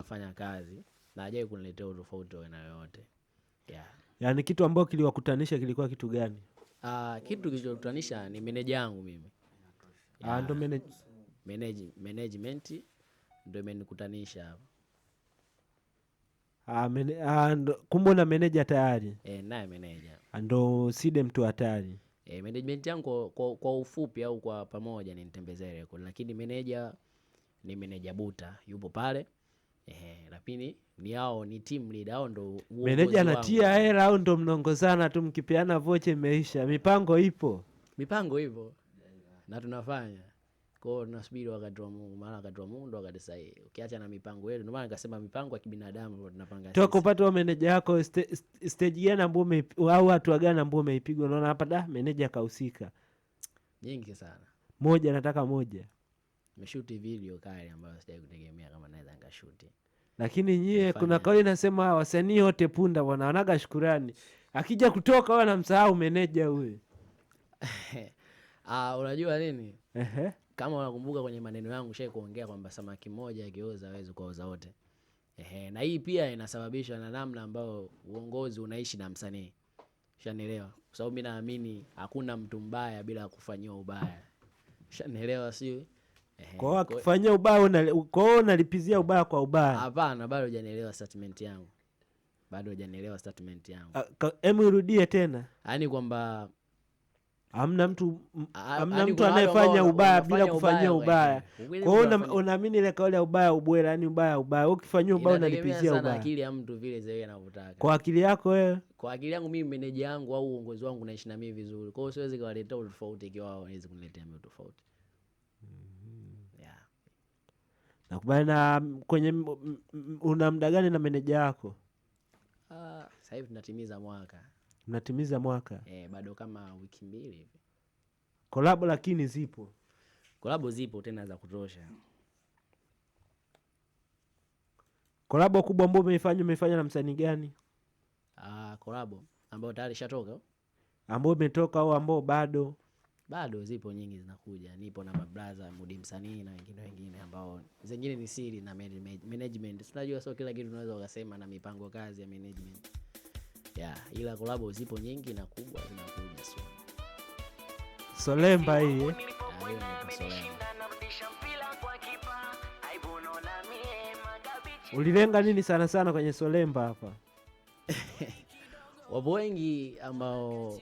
tunafanya kazi na hajai kuniletea utofauti wa aina yoyote. Yeah. Yaani kitu ambacho kiliwakutanisha kilikuwa kitu gani? Kitu kilichokutanisha ni meneja yangu mimi. Yeah. Ndo Management ndo imenikutanisha hapo. Kumbe una meneja tayari? Naye meneja. Ndo Side mtu hatari. Management yangu kwa ufupi au kwa pamoja ni Nitembezee Record, lakini meneja ni meneja Buta yupo pale. Lakini ni hao ni team leader, hao ndo uongozi Meneja wangu. anatia hela au ndo mnaongozana tu mkipeana vocha imeisha? Mipango ipo? Mipango ipo na tunafanya. Kwa hiyo tunasubiri wakati wa Mungu, maana wakati wa Mungu ndo wakati sahihi. Ukiacha na mipango yetu, ndio maana nikasema mipango ya kibinadamu ndio tunapanga Toka sisi. upate meneja yako, stage gani ambayo au hatua gani ambayo umeipiga unaona hapa da meneja kahusika? Nyingi sana. Moja, nataka moja. Nimeshoot video kali ambayo sijai kutegemea kama naweza nikashoot. Lakini nyie Nimefanya. kuna kauli inasema wasanii wote punda bwana, wanaga shukurani. Akija kutoka wao wanamsahau meneja huyu. Unajua nini? Kama unakumbuka kwenye maneno yangu shai kuongea kwamba samaki mmoja akioza hawezi kuoza wote. Na hii pia inasababishwa na namna ambayo uongozi unaishi na msanii. Ushanielewa? Kwa sababu mimi naamini hakuna mtu mbaya bila kufanyiwa ubaya. Ushanielewa sio? Kwa hiyo akifanyia ubaya kwa hiyo unalipizia ubaya kwa ubaya. Hapana, bado hujanielewa statement yangu. Bado hujanielewa statement yangu. Hebu irudie tena. Yaani kwamba hamna mtu, hamna yaani mtu kuna wale anayefanya ambao ubaya bila wanafanya kufanyia ubaya, ubaya. Ukweli Kwa hiyo mtu anafanya unaamini ile kauli ya ubaya ubwela, yani ubaya ubaya. Ukifanyia ubaya Inategemea unalipizia sana ubaya. akili ya mtu vile zile anavyotaka. Kwa akili yako wewe? Kwa akili yangu mimi, meneja yangu au uongozi wangu naishi na mimi vizuri. Kwa hiyo siwezi kuwaletea utofauti ikiwa wao hawawezi kuniletea mimi utofauti. Yeah. Nakubali. Na kwenye una muda gani na meneja yako? Sasa hivi tunatimiza mwaka. Mnatimiza mwaka? Bado kama wiki 2 hivi. Kolabo lakini zipo. Kolabo zipo tena za kutosha. Kolabo kubwa ambayo umeifanya na msanii gani? Kolabo ambayo tayari ishatoka. Ambayo imetoka au ambayo bado? Bado zipo nyingi zinakuja. Nipo na mabraza Mudi msanii na wengine wengine ambao zingine ni siri na management. Tunajua sio kila kitu unaweza ukasema na mipango kazi ya management. Yeah, ila kolabo zipo nyingi na kubwa zinakuja soon. Solemba hii, eh? Hiyo ni Solemba. Ulilenga nini sana sana kwenye Solemba hapa? Wapo wengi ambao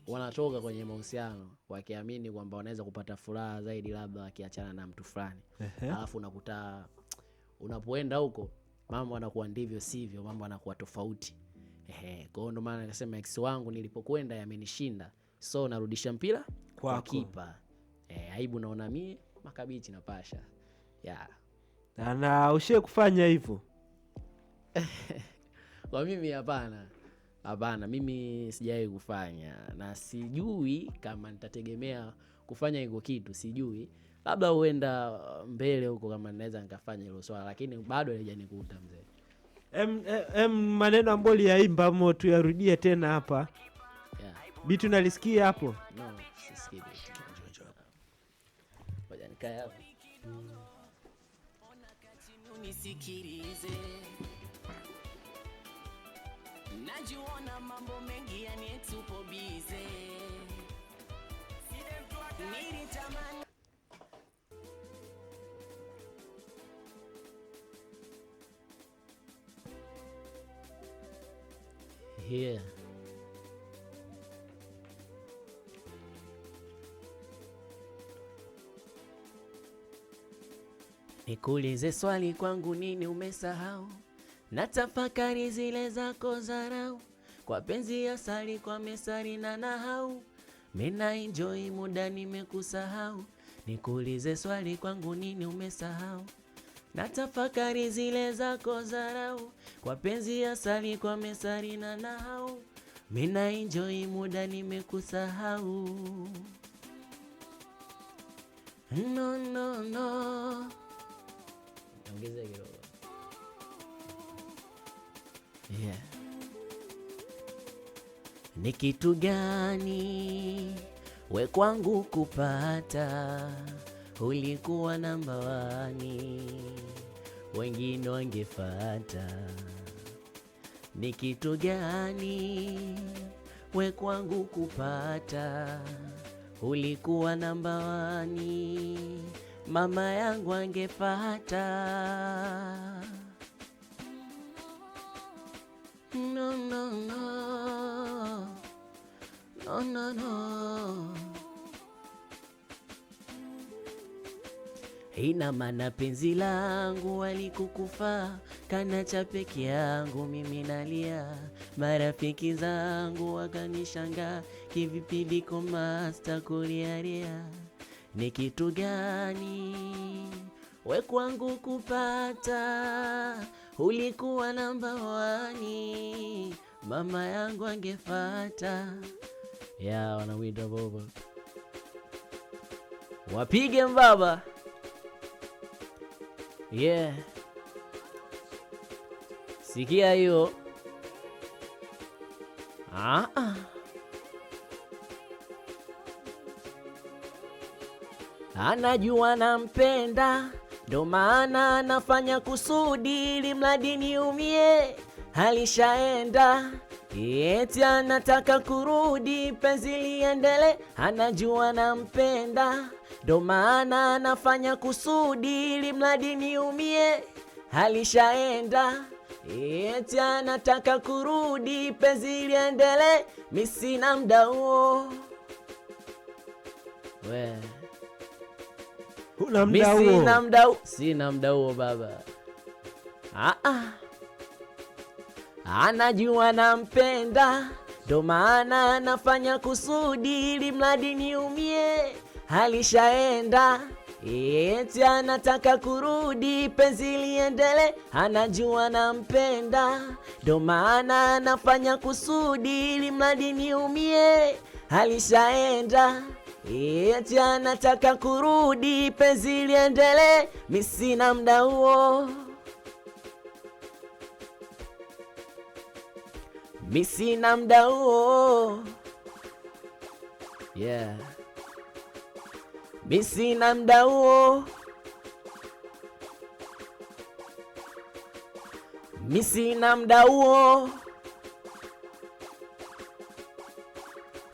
wanatoka kwenye mahusiano wakiamini kwamba wanaweza kupata furaha zaidi labda wakiachana na mtu fulani. Alafu unakuta unapoenda huko mambo yanakuwa ndivyo sivyo, mambo yanakuwa tofauti. Kwa hiyo ndo maana nikasema ex wangu nilipokwenda yamenishinda. So narudisha mpira kwa Kwako. kipa. Aibu naona mie, makabichi na pasha. Yeah. Na ushae kufanya hivyo? Kwa mimi hapana. Hapana, mimi sijawahi kufanya na sijui kama nitategemea kufanya hiko kitu, sijui. Labda huenda mbele huko kama naweza nikafanya hilo swala, lakini bado haijanikuta mzee. Maneno ambayo uliyaimba mo tuyarudie tena hapa. Yeah. Bitu nalisikia hapo? No, sisikii bitu. Ngoja nikae hapo. Nisikilize. Najiona mambo mengi yani tupo bize. Nilitamani Yeah. Nikuulize swali kwangu nini umesahau? Na tafakari zile zako dharau. Kwa penzi asali kwa mesari na nahau. Mina enjoy muda nimekusahau. Nikuulize swali kwangu nini umesahau? Na tafakari zile zako dharau. Kwa penzi asali kwa mesari na nahau. Mina enjoy muda nimekusahau. No, no, no. Ongezea kidogo. Yeah. Ni kitu gani we kwangu kupata? Ulikuwa namba 1, Wengine wangefata. Ni kitu gani we kwangu kupata? Ulikuwa namba wani, mama yangu angefata. No, no, no. No, no, no. Ina maana penzi langu alikukufa, kana cha peke yangu mimi nalia, marafiki zangu wakanishanga, kivipi Diko Master kulialia, ni kitu gani we kwangu kupata? Ulikuwa namba wani, mama yangu angefata. Ya wanawita bobo, wapige mbaba. Yeah. Sikia hiyo. Ah, ah. Anajua nampenda, ndo maana anafanya kusudi ili mradi niumie. Alishaenda eti anataka kurudi, penzi liendele. Anajua nampenda, ndo maana anafanya kusudi ili mradi niumie. Alishaenda eti anataka kurudi, penzi liendele. Mi sina mda huo we. Huna Mi mda huo. sina mda huo, sina mda huo baba. Ah, ah. Anajua nampenda, ndo maana anafanya kusudi ili mradi niumie. Alishaenda eti anataka kurudi, penzi liendele. Anajua nampenda, ndo maana anafanya kusudi ili mradi niumie. Alishaenda eti anataka kurudi, penzi liendele. Mi sina mda huo, mi sina mda huo. Yeah. Mi sina mda huo, mi sina mda huo.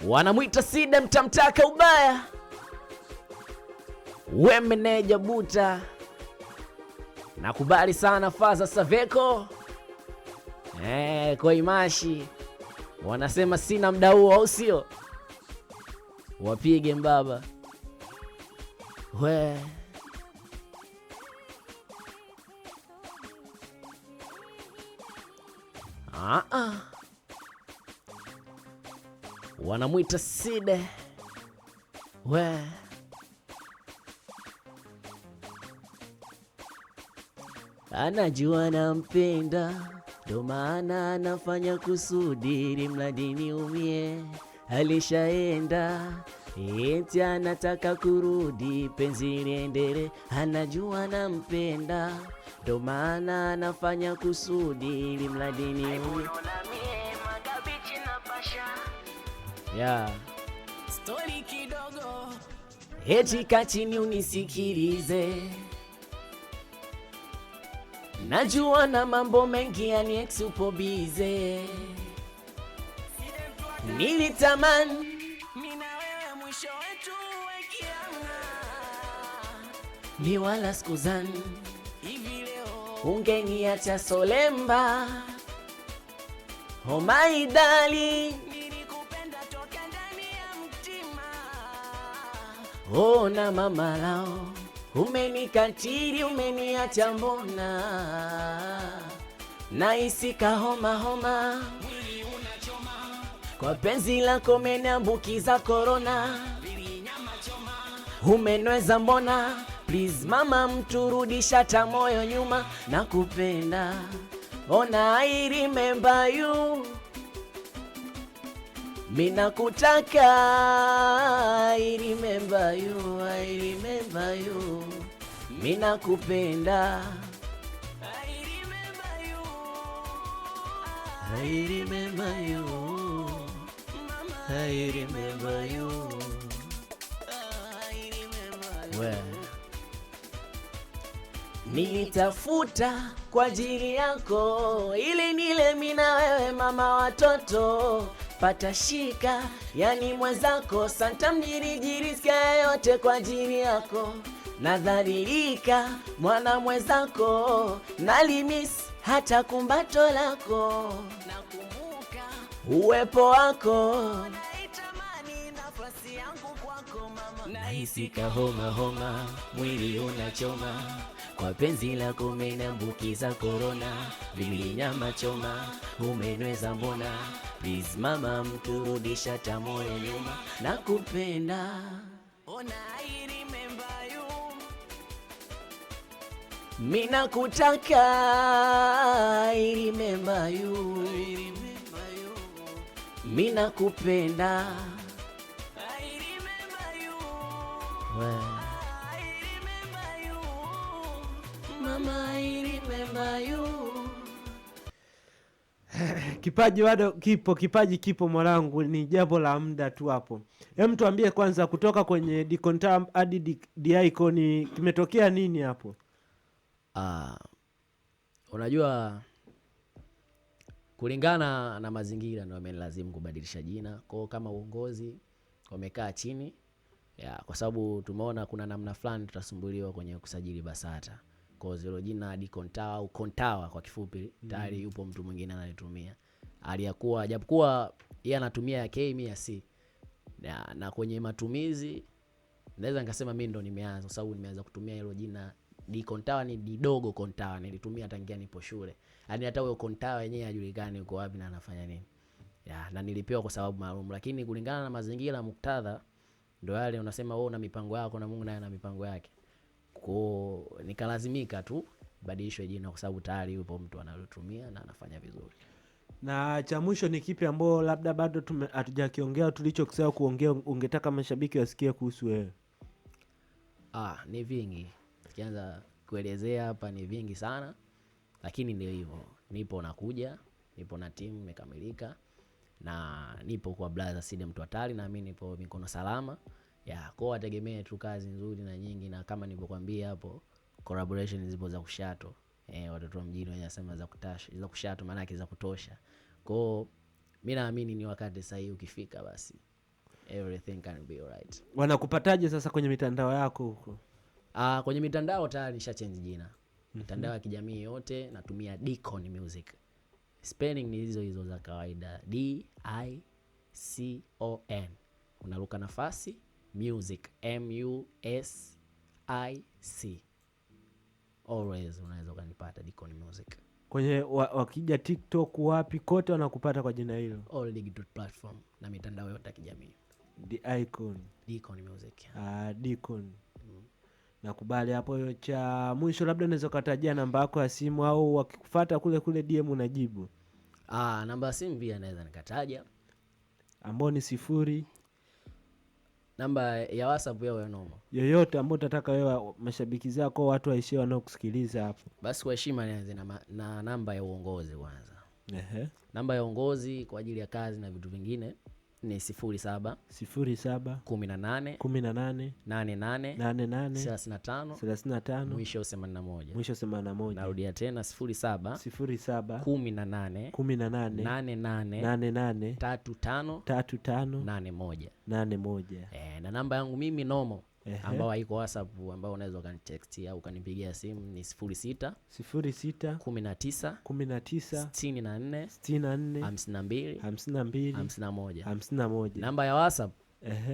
Wanamwita Sida mtamtaka ubaya, we meneja buta. Nakubali sana Faza Saveko Koimashi wanasema sina mda huo, au sio? Wapige mbaba we. Ah, ah. Wanamwita Side we. Anajua nampenda, ndo maana anafanya kusudi ili mradi niumie. Alishaenda eti anataka kurudi, penzi liendele. Anajua nampenda, ndo maana anafanya kusudi ili mradi niumie. Yeah. Story kidogo Eti kaa chini unisikilize, najua na mambo mengi, yani ex upo bize. Nilitamani mimi na wewe mwisho wetu uwe kiama. ni wala sikuzani Hivi leo ungeniacha solemba. Oh my darling, nilikupenda toka ndani ya mtima. ona mama lao, umenikatili, umeniacha mbona, nahisi kahoma homa, Mwili unachoma, kwa penzi lako umeniambukiza korona, pili nyama choma. umenweza mbona, please mama, mturudisha ta moyo nyuma, nakupenda, ona I remember you, mina kutaka, I remember you, I remember you, mina kupenda, I remember you. I remember you, Mama, I remember you. I remember you. We. Nilitafuta kwa ajili yako ili nile mimi na wewe mama watoto, pata shika yani mwenzako, santa mjirijirisikia yote kwa ajili yako, nadhalilika mwana mwenzako, nalimis hata kumbato lako, Nakumbuka uwepo wako naitamani nafasi yangu kwako mama, nahisi kahoma homa, mwili unachoma kwa penzi lako umeniambukiza korona, vilinyama choma umenweza mbona, please mama mturudisha tamoyo nyuma, nakupenda ona I remember you. mina kutaka, I remember you, Remember you. mina kupenda I remember you. We. I remember you. Mama I remember you. Kipaji bado kipo, kipaji kipo mwanangu, ni jambo la muda tu hapo. Hem, tuambie kwanza, kutoka kwenye Dicontam hadi Dicon kimetokea nini hapo? Ah, unajua kulingana na mazingira ndio amenilazimu kubadilisha jina. Kwa kama uongozi wamekaa chini ya, kwa sababu tumeona kuna namna fulani tutasumbuliwa kwenye kusajili BASATA. Kwa hiyo jina Dicontawa au Kontawa kwa kifupi tayari yupo mtu mwingine analitumia. Aliyakuwa japokuwa yeye anatumia ya K mimi ya C. Na kwenye matumizi naweza nikasema mimi ndo nimeanza, kwa sababu nimeanza kutumia hilo jina Dicontawa. Ni Didogo Kontawa, nilitumia tangia nipo shule. Yaani hata huyo Kontawa yenyewe hajulikani yuko wapi na anafanya nini. Ya, na nilipewa kwa sababu maalum, lakini kulingana na mazingira muktadha ndo yale unasema wewe una mipango yako na Mungu naye ana mipango yake. Kwa nikalazimika tu badilishwe jina kwa sababu tayari yupo mtu analotumia na anafanya vizuri. Na cha mwisho ni kipi ambao labda bado hatujakiongea tulichokisahau kuongea, ungetaka mashabiki wasikie kuhusu wewe? Ni vingi. Tukianza kuelezea hapa ni vingi sana, lakini ndio hivyo. Nipo nakuja, nipo na timu imekamilika na nipo kwa brother Side mtu hatari, na mimi nipo mikono salama. Ya, kwa wategemee tu kazi nzuri na nyingi, na kama nilivyokuambia hapo collaboration zipo za kushato. Watoto wa mjini wanasema za kutasha, za kushato maana yake za kutosha. Kwa mimi naamini ni wakati sahihi ukifika basi everything can be alright. Wanakupataje sasa kwenye mitandao yako huko? Kwenye mitandao tayari nisha change jina. Mitandao ya kijamii yote natumia Dicon Music. Spelling ni hizo hizo za kawaida, D I C O N. Unaruka nafasi Music, M U S I C. Always unaweza ukanipata Dicon Music. Kwenye wakija TikTok wapi kote wanakupata kwa jina hilo? All digital platform na mitandao yote ya kijamii. The Icon. Dicon Music. Dicon. Nakubali hapo. Cha mwisho labda unaweza kutajia namba yako ya simu au wakikufuata kule kule DM unajibu. Namba ya simu pia naweza nikataja. Ambao ni 0. Namba ya WhatsApp yao ya noma. Yoyote ambao utataka wewe mashabiki zako watu waishie wanaokusikiliza hapo. Basi kwa heshima nianze na namba ya uongozi kwanza. Namba ya uongozi kwa ajili ya kazi na vitu vingine ni 07 07 18 18 88 88 35 35 mwisho 81. Mwisho 81. Narudia tena 07 07 18 18 88 88 35 35 81. 81. Na namba yangu mimi nomo ambao haiko WhatsApp, ambao unaweza ukanitext au ukanipigia simu ni 06 06 19 19 64 64 52 52 51. 51. Namba ya WhatsApp,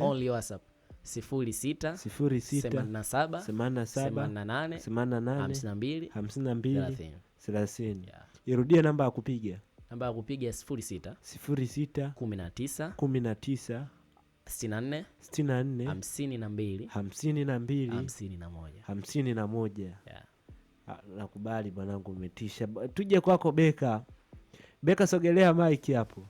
only WhatsApp 06 06 87 87 88 88 52 52 30. 30. Yeah. Irudie namba ya kupiga. Namba ya kupiga 06 06 19 19 64 64 52 52 51. 51. Yeah. Nakubali bwanangu, umetisha. Tuje kwako Beka. Beka, sogelea mic hapo.